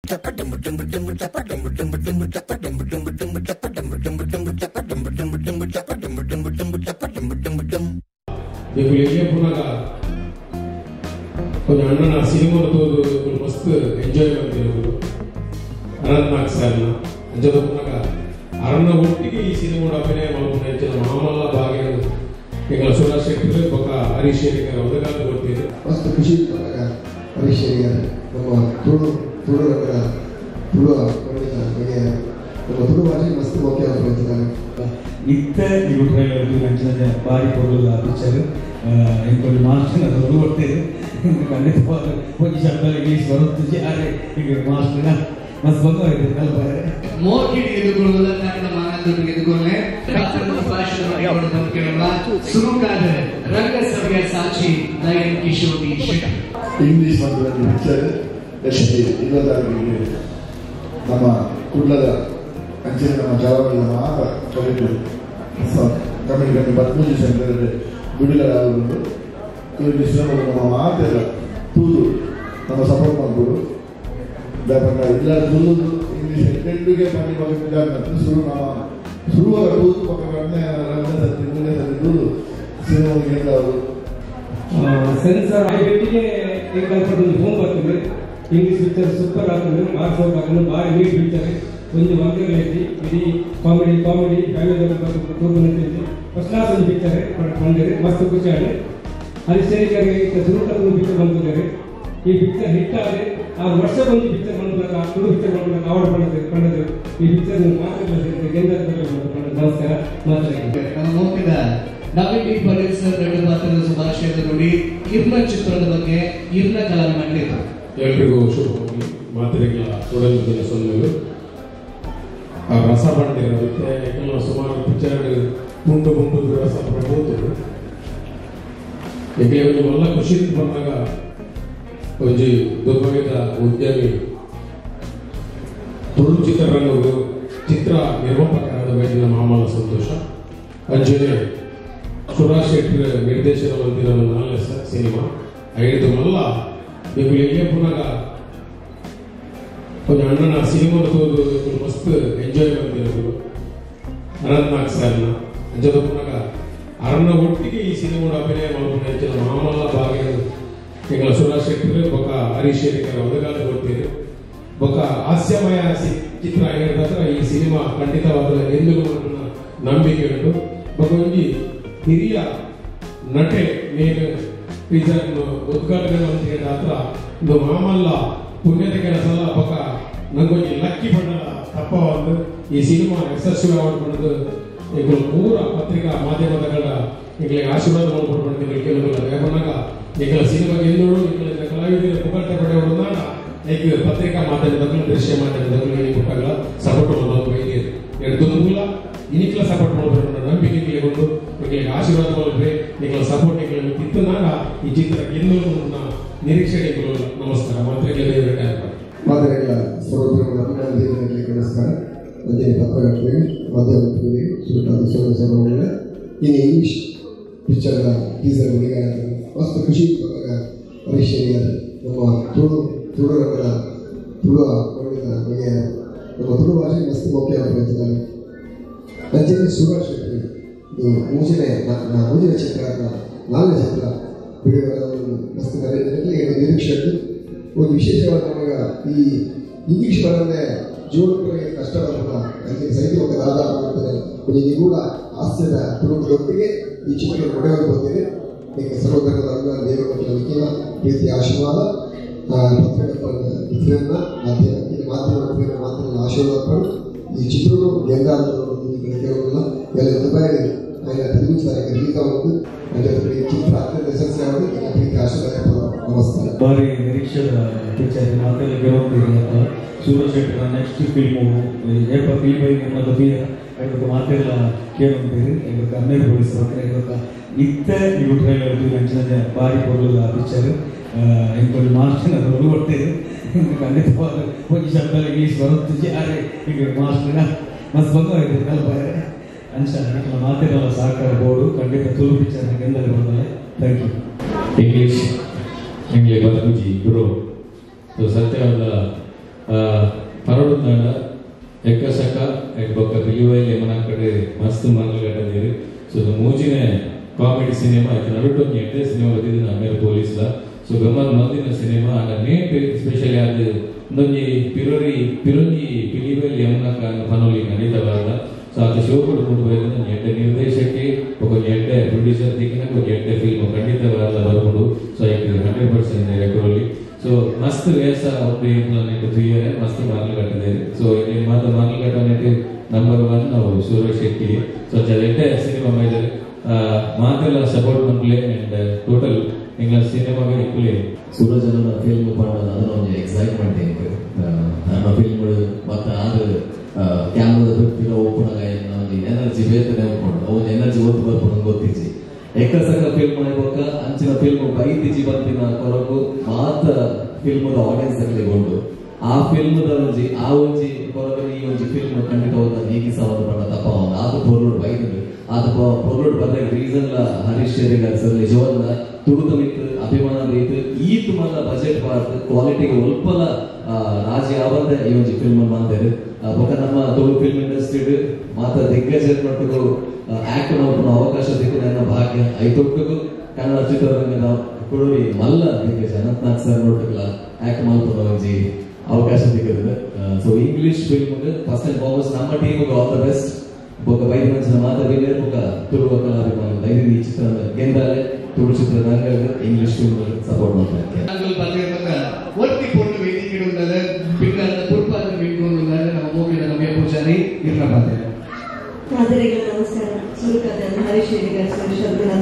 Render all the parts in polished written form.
ಅಣ್ಣನ ಸಿನಿಮಾ ಮಸ್ತ್ ಎಂಜಾಯ್ ಮಾಡ್ತಿರೋದು ಅನಂತ್ ನಾಗ್ ಸರ್ನ ಅಂಚದ ಪುನಗ ಅರಣ್ಣ ಒಟ್ಟಿಗೆ ಈ ಸಿನಿಮಾ ಅಭಿನಯ ಮಲ್ಪುನ ಹೆಚ್ಚಿನ ಮಾಮಲ್ಲ ಭಾಗ್ಯ ಎಂಕಲ ಸುರಾಜ್ ಶೆಟ್ಟಿ ಬೊಕ್ಕ ಹರೀಶ್ ಶೇರಿಕರ್ ಒದಗಾದ ಕೊಡ್ತೀರಿ. ಮಸ್ತ್ ಖುಷಿ ಹರೀಶ್ ಶೇರಿಕರ್ ನಮ್ಮ ತುಳು ತುಳು ರಂಗದ ತುಳು ಬಗ್ಗೆ ನಮ್ಮ ತುಳು ಭಾಷೆ ಮಸ್ತ್ ಮುಖ್ಯ ಪ್ರಯತ್ನ ಇತ್ತೆ ನೀವು ಟ್ರೈಲರ್ ಅಂಚಿನ ಬಾರಿ ಪೊರ್ಲುದ ಪಿಕ್ಚರ್ ಎಂಕೊಂದು ಮಾಸ್ಟರ್ ಅದು ಕೊಡ್ತೇವೆ ಖಂಡಿತವಾದ ಒಂಜಿ ಶಬ್ದ ಇಂಗ್ಲೀಷ್ ಬರುತ್ತಿಜಿ ಆರೆ ಈಗ ಮಾಸ್ಟರ್ನ ಮಸ್ತ್ ಬಂದು ಕಲ್ಪಾರೆ ಮೋಕಿಡ್ ಎದುಕೊಳ್ಳುವುದನ್ನ ಮಾನದಂಡ ಎದುಕೊಳ್ಳೆ ಸುರುಕಾದ ರಂಗಸಭೆಯ ಸಾಕ್ಷಿ ನಯನ್ ಕಿಶೋರ್ ಇಂಗ್ಲೀಷ್ ಮತ್ತು ಪಿಕ್ಚರ್ 20 ತಾರೀಕಿಗೆ ನಮ್ಮ ಕುಡ್ಲದ ಅಂಚಿನ ನಮ್ಮ ಜವಾಬ್ದಾರಿ ಮಾತ್ರ ಕಮಿಟಿ ಕಮಿಟಿ ಪತ್ಮೂಜಿ ಸೆಂಟರ್ ಬಿಡುಗಡೆ ಆಗುವುದು. ಈ ಸಿನಿಮಾ ನಮ್ಮ ಮಾತೆಲ್ಲ ತೂದು ನಮ್ಮ ಸಪೋರ್ಟ್ ಮಾಡ್ಬೋದು. ದಾಪಂಡ ಇಲ್ಲ ತೂದು ಇಂಗ್ಲೀಷ್ ಎಂಟೆಂಟಿಗೆ ಪಂಡಿ ಪಕ್ಕ ಶುರು ನಮ್ಮ ಶುರುವಾಗ ತೂದು ಪಕ್ಕ ಕಡಿಮೆ ಎರಡನೇ ಸರ್ತಿ ಮೂರನೇ ಸರ್ತಿ ತೂದು ಸಿನಿಮಾಗೆ ಅವರು ಸೆನ್ಸರ್ ಐ ಬೆಟ್ಟಿಗೆ ಫೋನ್ ಬರ್ತದೆ. ಇಂಗ್ಲೀಷ್ ಪಿಕ್ಚರ್ ಸೂಪರ್ ಆಗ್ತದೆ, ಮಾರ್ಕ್ಸ್ ಆಗ್ತದೆ, ಭಾರಿ ನೀಟ್ ಪಿಕ್ಚರ್ ಒಂದು ವರ್ಗಗಳು ಐತಿ ಇಡೀ comedy comedy family first class ಒಂದು ಪಿಕ್ಚರ್ ಬಂದಿದೆ, ಮಸ್ತ್ ಖುಷಿ ಆಗಿದೆ. ಹರೀಶ್ ಶೇರಿಕರ್ಗೆ ಸುರುತ ಒಂದು ಪಿಕ್ಚರ್ ಬಂದಿದ್ದಾರೆ. ಈ ಪಿಕ್ಚರ್ ಹಿಟ್ ಆದರೆ 6 ವರ್ಷಕ್ಕೊಂದು ಪಿಕ್ಚರ್ ಬಂದಾಗ ತುಳು ಪಿಕ್ಚರ್ ಬಂದಾಗ ಅವಾರ್ಡ್ ಪಡೆದಿದೆ ಪಡೆದು ಈ ಪಿಕ್ಚರ್ ಮಾತ್ರ. ನಮಸ್ಕಾರ. ಮಾತ್ರ ನಮ್ಮ ಮೋಕಿದ ನವೀನ್ ಡಿ ಪಟೇಲ್ ಸರ್ ಎರಡು ಪಾತ್ರದ ಶುಭಾಶಯದ ನೋಡಿ ಇರ್ನ ಚಿತ್ರದ ಬಗ್ಗೆ ಇರ್ನ ಕಲಾವಿದ. ಎಲ್ರಿಗೂ ಶುಭ ಮಾತ್ರೆಗಳ ಒಡಲಿನ ಸೊನ್ನೆಗಳು ಆ ರಸ ಬಂಡಿರುತ್ತೆ. ಯಾಕಂದ್ರೆ ಸುಮಾರು ಪಿಕ್ಚರ್ ಗುಂಡು ಗುಂಡು ರಸ ಪ್ರಭೂತು ಯಾಕೆ ಒಂದು ಒಳ್ಳೆ ಖುಷಿ ಬಂದಾಗ ಒಂಜಿ ದುರ್ಭಾಗ್ಯದ ಉದ್ಯಮಿ ತುಳು ಚಿತ್ರರಂಗವು ಚಿತ್ರ ನಿರ್ಮಾಪಕರಾದ ವೈದ್ಯನ ಮಾಮಲ ಸಂತೋಷ ಅಂಜನೆ ಸುರಾಜ್ ಶೆಟ್ಟಿ ನಿರ್ದೇಶನ ಮಂದಿರ ನಾಲ್ಕು ಸಿನಿಮಾ ಐದು ಮಲ್ಲ ನೀವು ಎಲ್ಲೇ ಪುನಗ ಒಂದು ಅಣ್ಣನ ಸಿನಿಮಾ ತೋದು ಮಸ್ತ್ ಎಂಜಾಯ್ ಮಾಡ್ತಿರೋದು ಅನಂತ್ ನಾಗ್ ಸರ್ನ ಅಂಚದ ಪುನಗ ಅರಣ್ಣ ಒಟ್ಟಿಗೆ ಈ ಸಿನಿಮಾ ಅಭಿನಯ ಮಲ್ಪುನ ಹೆಚ್ಚಿನ ಮಾಮಲ್ಲ ಭಾಗ್ಯ ಎಂಕಲ ಸುರಾಜ್ ಶೆಟ್ಟಿ ಬೊಕ್ಕ ಹರೀಶ್ ಶೇರಿಕರ್ ಒದಗಾದ ಕೊಡ್ತೀರಿ. ಬೊಕ್ಕ ಹಾಸ್ಯಮಯ ಚಿತ್ರ ಆಗಿರೋದಾದ್ರೆ ಈ ಸಿನಿಮಾ ಖಂಡಿತವಾದ ಎಂದಿಗೂ ನಂಬಿಕೆ ಉಂಟು. ಬೊಕ್ಕ ಒಂಜಿ ಹಿರಿಯ ನಟೆ ಮೇಲು ಟೀಸರ್ ಉದ್ಘಾಟನೆ ಅಂತ ಇದು ಮಾಮಲ್ಲ ಪುಣ್ಯದ ಕೆಲಸ ಅಲ್ಲ. ಬೊಕ್ಕ ನಂಗೊಂಜಿ ಲಕ್ಕಿ ಬಣ್ಣ ತಪ್ಪವಾದ ಈ ಸಿನಿಮಾ ಯಶಸ್ವಿ ಅವಾರ್ಡ್ ಪಡೆದು ಎಂಕುಲು ಪೂರ ಪತ್ರಿಕಾ ಮಾಧ್ಯಮದಗಳ ಎಂಕಲಿಗೆ ಆಶೀರ್ವಾದ ಮಾಡ್ಕೊಂಡು ಕೆಲವು ಯಾಕಂದಾಗ ಎಂಕಲ ಸಿನಿಮಾ ಗೆಲ್ಲೋಡು ಎಂಕಲ ಕಲಾವಿದರ ಪುಗಳ್ತ ಪಡೆಯೋಡು ಈಗ ಪತ್ರಿಕಾ ಮಾಧ್ಯಮದಗಳು ದೃಶ್ಯ ಮಾಧ್ಯಮದಗಳು ಪುಟ್ಟಗಳ ಸಪೋರ್ಟ್ ಮಾಡೋದು ವೈದ್ಯರು ಎರಡು ಮೂಲ ಇನಿಕ್ಲ ಸಪೋರ್ಟ್ ಮಾಡಬೇಕು ನಂಬಿಕೆ ಕೊಂಡು ಎಂಕಲಿಗೆ ಆಶೀರ್ವಾದ ಮಾಡಿದ್ರೆ ಎಂಕಲ ಸಪೋರ್ಟ್ ಎಂಕಲಿಗೆ ಕಿತ್ತನಾಗ ಈ ಚಿತ್ರ ಗೆಲ್ಲೋದು ನಿರೀಕ್ಷೆ. ನಮಸ್ಕಾರ. ಮಾದರಿಗಳ ಸರ್ವೋತ್ತಮ ನಮಸ್ಕಾರ. ಅಂಜಲಿ ಪತ್ರಕರ್ತರಿಗೆ ಮಾಧ್ಯಮ ಮಿತ್ರರಿಗೆ ಸುರುಟಾದ ಸೋದರ ಇನ್ನು ಇಂಗ್ಲೀಷ್ ಪಿಕ್ಚರ್ನ ಟೀಸರ್ ಬಿಡುಗಡೆ ಮಸ್ತ್ ಖುಷಿ ಬಂದಾಗ ಹರೀಶ್ ಶೇರಿಕರ್ ನಮ್ಮ ತುಳು ತುಳು ರಂಗದ ತುಳು ಬಗ್ಗೆ ನಮ್ಮ ತುಳು ಭಾಷೆ ಮಸ್ತ್ ಮುಖ್ಯ ಪ್ರಯತ್ನ ಅಂಜಲಿ ಸುರಾಜ್ ಶೆಟ್ಟಿ ಇದು ಮೂರನೇ ಮೂರನೇ ಚಿತ್ರ ನಾಲ್ಕನೇ ಚಿತ್ರ ಬಿಡುಗಡೆ ಮಸ್ತ್ ನಿರೀಕ್ಷೆ ಉಂಟು. ಒಂದು ವಿಶೇಷವಾದ ನಮಗ ಈ ಇಂಗ್ಲೀಷ್ ಬರದೆ ಜೀವನಕ್ಕೆ ಕಷ್ಟ ಬರಲ್ಲ ಅಂಜಲಿ ಸಹಿತ ಒಂದು ಆಧಾರ ಮಾಡ್ತಾರೆ. ಒಂದು ನಿಗೂಢ ಹಾಸ್ಯದ ತುಳುಕದೊಟ್ಟಿಗೆ ಈ ಚಿತ್ರ ಒಡೆಯಲು ಬಂದಿದೆ. ಈಗ ಸರ್ವಧರ್ಮದ ಅಭಿಮಾನ ದೇವರ ಪ್ರೀತಿಯ ಆಶೀರ್ವಾದ ಪತ್ರಕರ್ತರ ಮಿತ್ರರನ್ನ ಮಾಧ್ಯಮ ಮಾಧ್ಯಮ ಮಾಧ್ಯಮದ ಆಶೀರ್ವಾದ ಈ ಚಿತ್ರವು ಗೆಲ್ಲಾರಲ್ಲ ಎಲ್ಲ ದುಬೈ ఆయన తెలుగు రిలీజ్ అవుతుంది. అంటే ಈ ಚಿತ್ರ ಅತ್ಯಂತ ಯಶಸ್ವಿಯಾಗಿ ಪ್ರೀತಿ ಆಶೀರ್ವಾದ. ನಮಸ್ಕಾರ. ಬಾರಿ ನಿರೀಕ್ಷೆದ ಪಿಕ್ಚರ್ ಮಾತೆಲ್ಲ ಗೆಲುವು ಸೂರಜ್ ಶೆಟ್ಟರ್ ನೆಕ್ಸ್ಟ್ ಫಿಲ್ಮು ಏಪ ಫಿಲ್ಮ್ ಅನ್ನೋದು ಇವತ್ತು ಮಾತೆಲ್ಲ ಕೇಳುತ್ತೀರಿ. ಇವತ್ತು ಹನ್ನೆರಡು ಪೊಲೀಸರು ಇವತ್ತು ಇತ್ತೆ ನೀವು ಟ್ರೈಲರ್ ಅಂಚಿನ ಬಾರಿ ಪೊರ್ಲುದ ಪಿಕ್ಚರ್ ಎಂಕೊಂದು ಮಾಸ್ಟರ್ ಅದು ಕೊಡ್ತೇವೆ ಖಂಡಿತವಾದ ಒಂಜಿ ಶಬ್ದ ಇಂಗ್ಲೀಷ್ ಬರುತ್ತಿಜಿ ಆರೆ ಈಗ ಮಾಸ್ಟರ್ನ ಮಸ್ತ್ ಬಂದು ಕಲ್ಪಾರೆ ಅಂಚ ಎಂಕಲ ಮಾತೆಲ್ಲ ಸಹಕಾರ ಬೋರ್ಡು ಖಂಡಿತ ತುಳು ಪಿಕ್ಚರ್ ಗೆಂದರೆ ಬಂದಲೆ. Thank you. English ಎಂಗ್ಲೆ ಬದುಕುಜಿ ಗುರು ಸತ್ಯವಾದ ಪರಡುಂದಾಂಡ ಎಕ್ಕಸಕ ಬೊಕ್ಕ ಪಿಲಿವೈಲ್ ಯಮನ ಕಡೆ ಮಸ್ತ್ ಮರಳುಗಟ್ಟದಿರು. ಸೊ ಮೂಜಿನೇ ಕಾಮಿಡಿ ಸಿನಿಮಾ ಆಯ್ತು ನಡುಟೊಂದು ಎಡ್ಡೆ ಸಿನಿಮಾ ಬತ್ತಿದ್ದು ಆಮೇಲೆ ಪೊಲೀಸ್ಲ. ಸೊ ಗಮ್ಮತ್ ಮಂದಿನ ಸಿನಿಮಾ ಆಂಡ ನೇಟ್ ಸ್ಪೆಷಲಿ ಅದು ಒಂದೊಂಜಿ ಪಿರೊರಿ ಪಿರೊಂಜಿ ಪಿಲಿವೈಲ್ ಯಮನ ಪನೊಲಿ ಖಂಡಿತ ಬರಲ್ಲ. ಸೊ ಆತ ಶೋಕುಡು ಮೂಡು ಬೈದು ಎಡ್ಡೆ ನಿರ್ದೇಶಕ್ಕೆ ಒಂದು ಎಡ್ಡೆ ಪ್ರೊಡ್ಯೂಸರ್ ದಿಕ್ಕಿನ ಒಂದು ಎಡ್ಡೆ ಫಿಲ್ಮ್ ಖಂಡಿತ ಬರಲ್ಲ ಬರಬಹುದು. ಸೊ 100% ರೆಕೊರೊಲಿ. ಸೊ ಮಸ್ತ್ ವೇಸ ಒಂದು ತುಯ್ಯರೆ ಮಸ್ತ್ ಮರಳುಗಟ್ಟಿದೆ. ಸೊ ಇಲ್ಲಿ ಮಾತ್ರ ಮರಳುಗಟ್ಟನೆಟ್ ನಂಬರ್ 1 ನಾವು ಸೂರಜ್ ಶೆಟ್ಟಿ. ಸೊ ಎಡ್ಡೆ ಸಿನಿಮಾ ಮೈದರೆ ಮಾತೆಲ್ಲ ಸಪೋರ್ಟ್ ಮನ್ಪುಲೆ ಅಂಡ್ ಟೋಟಲ್ ಎಂಗ್ಲ ಸಿನಿಮಾಗೆ ಇಪ್ಪುಲೆ. ಸೂರಜ್ ಅನ್ನ ಫಿಲ್ಮ್ ಪಂಡ ಅದನ್ನ ಒಂಜಿ ಎಕ್ಸೈಟ್ಮೆಂಟ್ ಎಂಕ್ ನಮ್ಮ ಫಿಲ್ಮ್ ಮತ್ತೆ ಆರು ಕ್ಯಾಮ್ರಾದ ಬಿಟ್ಟಿರೋ ಒಪ್ಪುನಾಗ ಒಂಜಿ ಎನರ್ಜಿ ಬೇತನೆ ಉಪ್ಪುಂಡು ಅವು ಒಂಜಿ ಎನರ್ಜಿ ಒತ್ತು ಬರ್ಪುಂಡು ಗೊತ್ತಿಜ್ಜಿ. ಎಕ್ಕಸಕ ಫಿಲ್ಮ್ ಆಯ್ಬೊಕ್ಕ ಅಂಚಿನ ಫಿಲ್ಮ್ ಬೈತಿಜಿ ಬಂದಿನ ಕೊರಗು ಮಾತ್ರ ಫಿಲ್ಮ್ದ ಆಡಿಯನ್ಸ್ ಅಗಲಿಗೊಂಡು ಆ ಫಿಲ್ಮ್ದ ಒಂಜಿ ಆ ಒಂಜಿ ಕೊರಗು ಈ ಒಂಜಿ ಫಿಲ್ಮ್ ಖಂಡಿತ ಹೋದ ನೀಗಿಸವನ್ನ ಪಂಡ ತಪ್ಪ ಆತ ಪೊರ್ಲುಡು ಬೈದುಂಡು. ಆತ ಪೊರ್ಲುಡು ಬಂದಾಗ ರೀಸನ್ ಹರೀಶ್ ಶೆಟ್ಟಿಗಾರ್ ಸರ್ ನಿಜವಲ್ಲ ತುಳುತ ಮಿತ್ತು ಅಭಿಮಾನ ರೀತು ಈತ್ ಮಲ್ಲ ಬಜೆಟ್ ಪಾರ್ಟ್ ಕ್ವಾಲಿಟಿಗೆ ಒಲ್ಪಲ ರಾಜಿ ಆವಂದೆ ಈ ಒಂಜಿ ಫಿಲ್ಮ್ ಮಂದೇರು. ಬೊಕ್ಕ ನಮ್ಮ ತುಳು ಫಿಲ್ಮ್ ಇಂಡಸ್ಟ್ರಿ ಮಾತ್ರ ದಿಗ್ಗಜರನ್ನೊಟ್ಟಿಗೂ ಆಕ್ಟ್ ಮಲ್ಪುನ ಅವಕಾಶ ದಿಕ್ಕು ನನ್ನ ಭಾಗ್ಯ. ಐತೊಟ್ಟಿಗೂ ಕನ್ನಡ ಚಿತ್ರರಂಗದ ಕುಡುರಿ ಮಲ್ಲ ದಿಗ್ಗಜ ಅನಂತನಾಗ್ ಸರ್ ನೊಟ್ಟುಗಳ ಆಕ್ಟ್ ಮಲ್ಪುನ ಒಂಜಿ ಅವಕಾಶ ದಿಕ್ಕದ. So English film first and foremost ನಮ್ಮ ಟೀಮ್ಗೆ ಆಲ್ the best. ಬೊಕ್ಕ ಬೈದ ಮಂಚಿನ ಮಾತ ವಿಲೇರ್ ಬೊಕ್ಕ ತುಳು ಕಲಾಭಿಮಾನಿ ದಯವಿಟ್ಟು ಈ ಚಿತ್ರ ಗೆಂದಾಲೆ ತುಳು ಚಿತ್ರರಂಗ ಇಂಗ್ಲಿಷ್ ಫಿಲ್ಮ್ ಸಪೋರ್ಟ್ ಮಾಡ್ತಾರೆ. ಮಾದರಿಗಳ ನಮಸ್ಕಾರ. ಸುರುಕದ ಹರೀಶ್ ಶೆಟ್ಟಿಗಾರ್ ಸರ್ ಶಬ್ದನ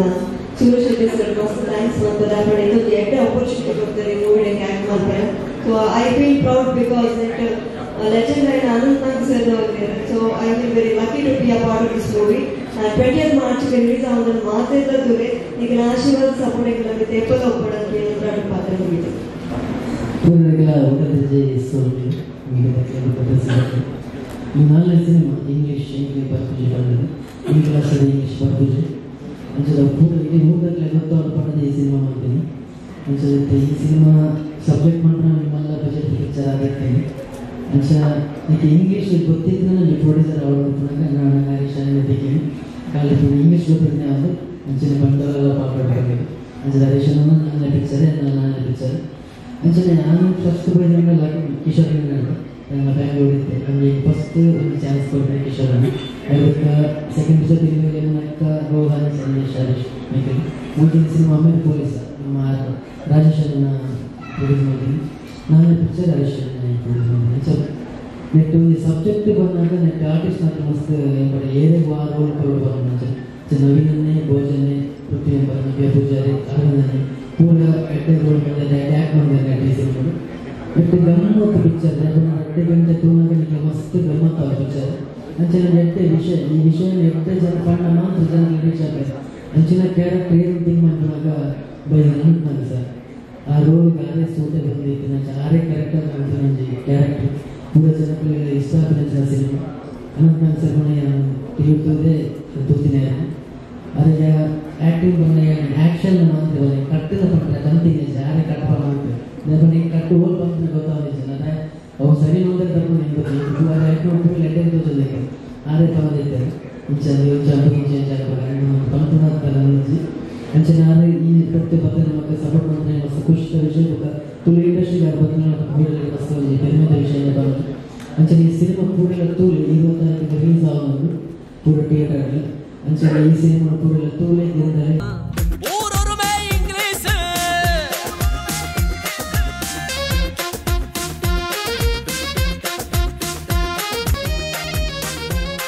ಸೂರಜ್ ಶೆಟ್ಟಿ ಸರ್ ಮಸ್ತ್ thanks ಮಾಡ್ತಾರೆ. ಬಟ್ ಇದೊಂದು ಎಡ್ಡೆ ಆಪರ್ಚುನಿಟಿ ಕೊಡ್ತಾರೆ ಮೂವಿಗೆ ಆ್ಯಕ್ಟ್ ಮಾಡ್ತಾರೆ. So I feel proud because that legend and Ananth Nag sir so I feel very lucky to be a part of this movie. 20th March release ಆಗೋದನ್ನು ಮಾತೆಲ್ಲ ತುಲೆ ಈಗ ಆಶೀರ್ವಾದ ಸಪೋರ್ಟ್ ನಮಗೆ ತೇಪಲ ಒಪ್ಪಡಕ್ಕೆ ಏನಾದರೂ ಪಾತ್ರ ಮುಗಿತು. ನಾಲ್ಕು ಸಿನಿಮಾ ಇಂಗ್ಲೀಷ್ ಇಂಗ್ಲೀಷ್ ಬರ್ಪುಜಿ ಪಂಡದು ಇಂಗ್ಲೀಷ್ ಇಂಗ್ಲೀಷ್ ಬರ್ಪುಜಿ ಅಂಚದ ಪೂರ ಇಡೀ ಊಟಕ್ಕೆ ಗೊತ್ತವ್ರು ಪಂಡದ ಈ ಸಿನಿಮಾ ಮಾಡ್ತೀನಿ. ಅಂಚದ ಈ ಸಿನಿಮಾ ಸಬ್ಜೆಕ್ಟ್ ಮಾಡ್ರೆ ನಿಮ್ಮೆಲ್ಲ ಬಜೆಟ್ ಪಿಕ್ಚರ್ ಆಗಿರ್ತೇನೆ. ಅಂಚ ನನಗೆ ಇಂಗ್ಲೀಷ್ ಗೊತ್ತಿದ್ದು ನನ್ನ ಪ್ರೊಡ್ಯೂಸರ್ ಅವರು ನಾನು ಹರೀಶ್ ತೆಗೀನಿ ಖಾಲಿ ಇಂಗ್ಲೀಷ್ ಗೊತ್ತಿದ್ದೆ ಅವರು ಅಂಚಿನ ಬಂಡವಾಳ ಪಾಪ ಬರಬೇಕು. ಅಂಚದ ಹರೀಶ್ ನನ್ನ ಪಿಕ್ಚರ್ ನನ್ನ ಪಿಕ್ಚರ್ ಅಂಚನೆ ನಾನು ಫಸ್ಟ್ ಬೈದಂಗೆ ಕಿಶೋರ್ ನಾನು ಬ್ಯಾಂಗ್ಳೂರ್ ಇದ್ದೆ. ಅಲ್ಲಿ ಫಸ್ಟ್ ಒಂದು ಚಾನ್ಸ್ ಕೊಟ್ಟರೆ ಕಿಶೋರ್ ಅದಕ್ಕೆ ಸೆಕೆಂಡ್ ಪಿಕ್ಚರ್ ಅಕ್ಕ ರೋಹನ್ ಸಂದೇಶ್ ಹರೀಶ್ ಮೇಕಲ್ ಮುಂದಿನ ಸಿನಿಮಾ ಆಮೇಲೆ ಪೊಲೀಸ ನಮ್ಮ ರಾಜೇಶ್ ಅನ್ನ ಪ್ರೊಡ್ಯೂಸ್ ಮಾಡ್ತೀನಿ. ನಾನೇ ಪಿಕ್ಚರ್ ಹರೀಶ್ ಪ್ರೊಡ್ಯೂಸ್ ಮಾಡ್ತೀನಿ. ಸೊ ನೆಟ್ ಒಂದು ಸಬ್ಜೆಕ್ಟ್ ಬಂದಾಗ ನೆಟ್ ಆರ್ಟಿಸ್ಟ್ ಮಾತ್ರ ಮಸ್ತ್ ಏನೇ ರೋಲ್ ಕೊಡು ಬಂದ ನವೀನನ್ನೇ ಭೋಜನೆ ಪೃಥ್ವಿ ಎಂಬ ನವ್ಯ ಪೂಜಾರಿ ಅರವಿಂದನ್ನೇ ಪೂರ ಎಡ್ಡೆ ರೋಲ್ ಬಂದ ಆ್ಯಕ್ಟ್ ಮಾಡಿದ್ದಾರೆ ಈ ಸಿನಿಮಾ. ಬಟ್ ಗಮ್ಮತ್ತು ಪಿಕ್ಚರ್ 2 ಗಂಟೆ ತೂನಾಗ ನಿಮಗೆ ಮಸ್ತ್ ಗಮ್ಮತ್ತು ಆ ಪಿಕ್ಚರ್. ಅಂಚಿನ ಎಡ್ಡೆ ವಿಷಯ ಈ ವಿಷಯ ಎಡ್ಡೆ ಜನ ಪಂಡ ಮಾತ್ರ ಜನರಿಗೆ ರೀಚ್ ಆಗ್ತದೆ. ಅಂಚಿನ ಕ್ಯಾರೆಕ್ಟರ್ ಏನು ಥಿಂಕ್ ಮಾಡ್ಕೊಂಡಾಗ ಬೈ ಅನಂತನಾಗ್ ಸರ್ ಆ ರೋಲ್ಗೆ ಆರೇ ಸೂಟೆ ಬಂದಿತ್ತು. ನಂಚೆ ಆರೇ ಕ್ಯಾರೆಕ್ಟರ್ ನಂಜಿ ಕ್ಯಾರೆಕ್ಟರ್ ಪೂರ ಜನಕ್ಕೆ ಇಷ್ಟ ಆದ ಸಿನಿಮಾ. ಅನಂತನಾಗ್ ಸರ್ ತಿಳಿಯುತ್ತದೆ ತೂತಿನ ಅದಕ್ಕೆ ಆ್ಯಕ್ಟಿಂಗ್ ಬಂದ ಆ್ಯಕ್ಷನ್ ಮಾತ್ರ ಕಟ್ಟಿದ ಪಂಡ ಕಂತಿಗೆ ಯಾರೇ ಕಟ್ಟಪ ಮಾಡ್ತಾರೆ ನೀನು ಕಟ್ಟು ಹೋಗಿ ಬಂದ್ರೆ ಗೊತ್ತಾಗ ಅವು ಸರಿ ಮಾತ್ರ ತಗೊಂಡು ನಿಂಗೆ ಗೊತ್ತು ಲೆಟರ್ ತೋಚೋದಕ್ಕೆ ಆರೇ ತಗೊಂಡಿದ್ದಾರೆ. ಅಂಚನೆ ಆರೆ ಈ ಪ್ರತಿ ಬತ್ತ ನಮಗೆ ಸಪೋರ್ಟ್ ಮಾಡಿದ್ರೆ ಮಸ್ತ್ ಖುಷಿದ ವಿಷಯ. ಬೊಕ್ಕ ತುಳು ಇಂಡಸ್ಟ್ರಿಗೆ ಬತ್ತ ಮಸ್ತ್ ಒಂಜಿ ಪೆರ್ಮೆದ ವಿಷಯ ಬರೋದು. ಅಂಚನೆ ಈ ಸಿನಿಮಾ ಪೂರೆಲ ತೂಲೆ 20 ತಾರೀಕಿಗೆ ರಿಲೀಸ್ ಆಗೋದು ಪೂರ ಥಿಯೇಟರ್. ಅಂಚನೆ ಈ ಸಿನಿಮಾ ಪೂರೆಲ ತೂಲೆ ಗೆಂದರೆ.